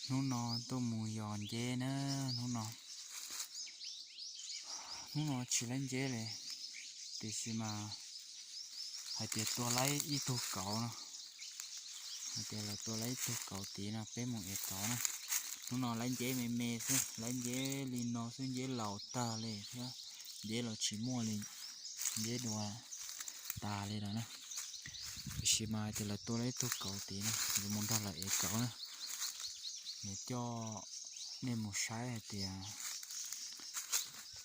Hnub no tuaj mus yos nceb na, hnub no, hnub no tsis laib nceb li, tiam sis mas hais tias tua laib ib tug kauv no, hais tias lawv tua laib ib tug kauv tid no peb mus ev kauv na. Hnub no laib nceb me me xwb, laib nceb li no xwb, nceb laus tag li thiab, nceb los tsis muaj li, nceb dua tas li lawm na. Tiam sis mas hais tias lawv tua laib ib tug kauv tid na, yuav mus nrog lawv ev kauv na. Yuav coj nej mus saib hais tias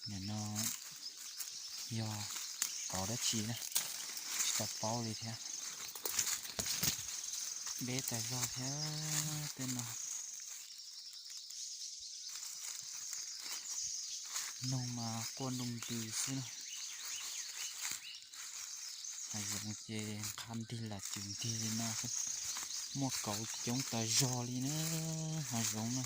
nim no yog kauv dab tsi na, tsis tau paub li thiab. Deb tas zog thiab tej no. Noog mas quaj nroo ntws xwb na. Hav zoov ces nqha ntig lam cws ntig li no xwb. Muaj kauv coob tas zog li na, hav zoov na.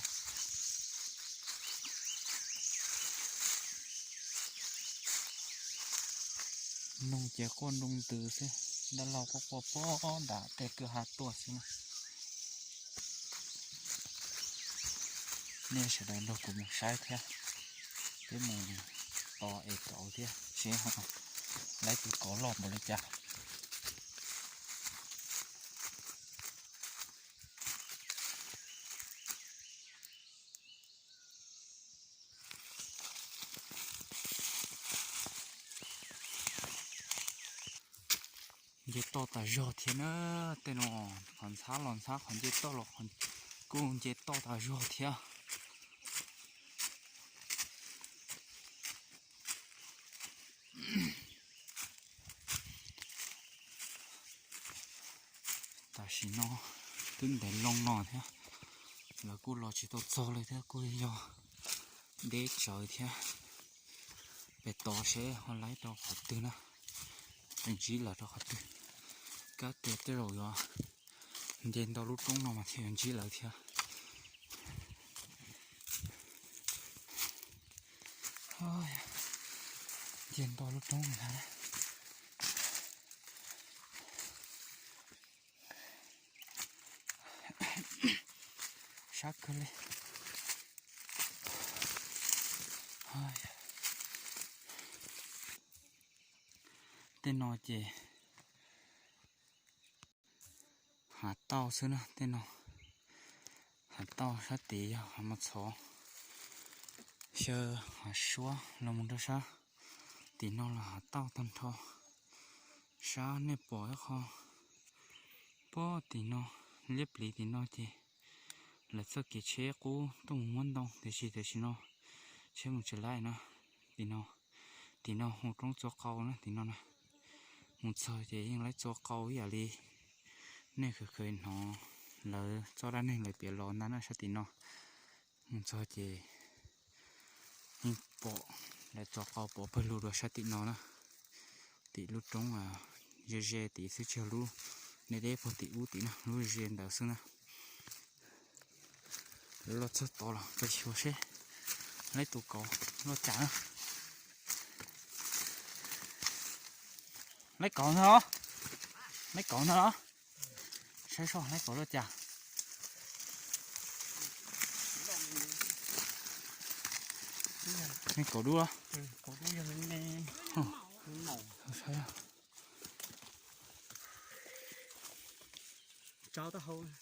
Noog ces quaj nroo ntws xwb, dab laug quaj quaj pob nram tej kwj ha tuaj xwb na. Nej sawv daws nrog kuv mus saib thiab, peb mus tos ev kauv thiab seb ho laib tus kauv loj npaum li cas. Nce toj tas zog thiab na, tej no qhov ntxhab los ntxhab, qhov nce toj los kuj nce toj tas zog thiab. Tam sim no twb ntev loo no thiab, lawv kuj los tsis tau txog li thiab, kuj yog deb tsawv thiab. Pem tod seb ho laib rau qhov twg na, ntsib lawv rau qhov twg. Kab tias tej zaum yuav nce nto lub roob no mas thiaj yuav ntsib lawv thiab. Nce nto lub roob ntag. Sab kawg li. Tej no ces hav tauj xwb na, tej no hav tauj, sab tid yog hav mos txhov, xyaw hav suab los mus rau sab tim no los hav tauj tag nrho. Sab nej pom ib qho pob tim no, liab pliv tim no ces lawv txoj kev tsheb qub tuaj mus muab ntoo, tiam sis tam sim no tsheb mus tsis laib na. Tim no, tim no hu roob Txua Qau na, tim no na. Mus txog ces yeej laib Txua Qau ib yam li nej khaws khaws hnov lawv txoj dab neeg lawv piav los ntag na, sab tim no. Mus txog ces yeej pom lawv Txua Qau pov pawg lug rau sab tim no na. Tim lub roob ze ze tim xwb, tsis yog lub deb deb puag tim ub tim na, lub ze ntawd xwb na. Lawv los txog tod los peb xyuas seb laib tus kauv loj cas na. Laib kauv ntag los, laib kauv ntag los. Saib seb laib kauv loj cas. Laib kauv dub los?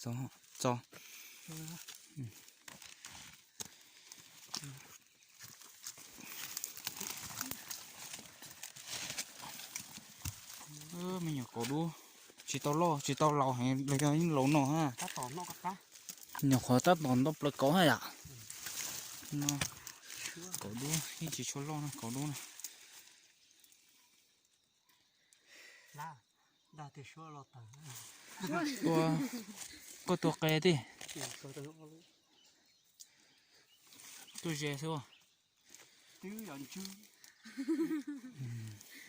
Tso, tso. Me nyuam kauv dub, tsis tau loj tsis tau laus heev los yog yeej laus no ha. Nyuam qhuav tab tom nto plaws kauv ha yom. Kauv dub yeej tsis tshua loj na, kauv dub na. Ua, koj tua qe tij. Tuaj ze xwb.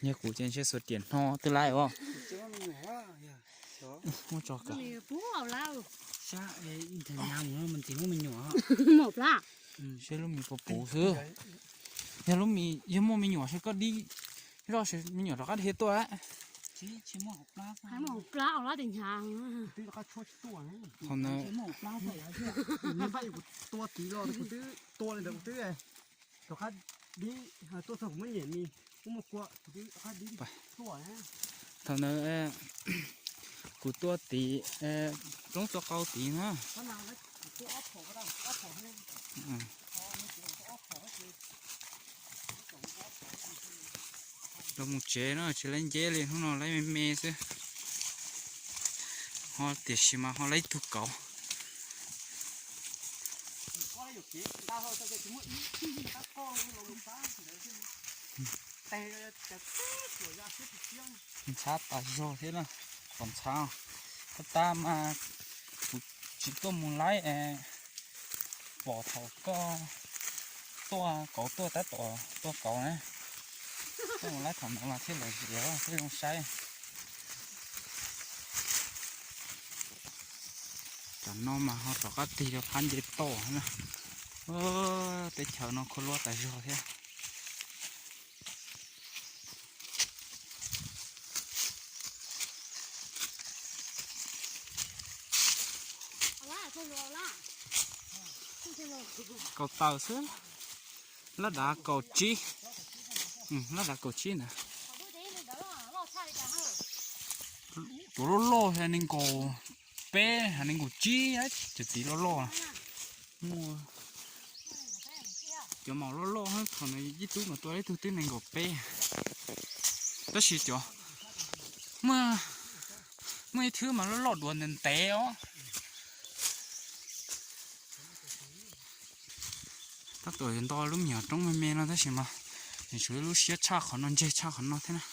Yog kuv ces ntshe xuas riam hno twb laib os. Muab tso kawg. Seb lub mis puas puv xwb. Yog lub mis, yog muaj me nyuam seb koj dib zoj, me nyuam rov qab dhia tuaj. Hais muaj hauv plab os, lab tias hnyav. Thaum ntawd kuv tua tid los kuv twb tua li ntawd, kuv twb rov qab dib, tua txog kuv muab nyem mis, muab muaj kua, kuv twb rov qab dib tuaj. Thaum ntawd kuv tua tid, roob tua qau tid na. Los mus tsev no tsis laib nceb li, hnub no laib me me xwb. Ho tiam sis mas ho laib ib tug kauv. Ntxhab tas zog thiab na, qhov ntxhab. Tab tab mas kuv tsis tuaj mus laib, pom thaum koj tuaj kauv tuaj tab tom tua kauv na, tuaj mus laib thaum ntawd mas thiaj lom zem thiab zoo saib. Tam no mas ho rov qab tig rau phab nce toj na. Teb chaws no khuab luab tas zog thiab. Kaum tawm xwb, lab dav kaum tsib, lab dav kaum tsib ntawd. Cov loj loj nees nkaum peb, nees nkaum tsib, cov txiv loj loj. Muaj cov maum loj loj, thaum ntawd ib tug mas tua ib tug twb nees nkaum peb. Tab sis cov, muaj ib thwb mas loj loj duav ntev ntev os. Tab tom nto lub me nyuam roob me me no tab sis mas nws tshuav ib lub siab tshaj qhov no, ntseg tshaj qhov no thiab na.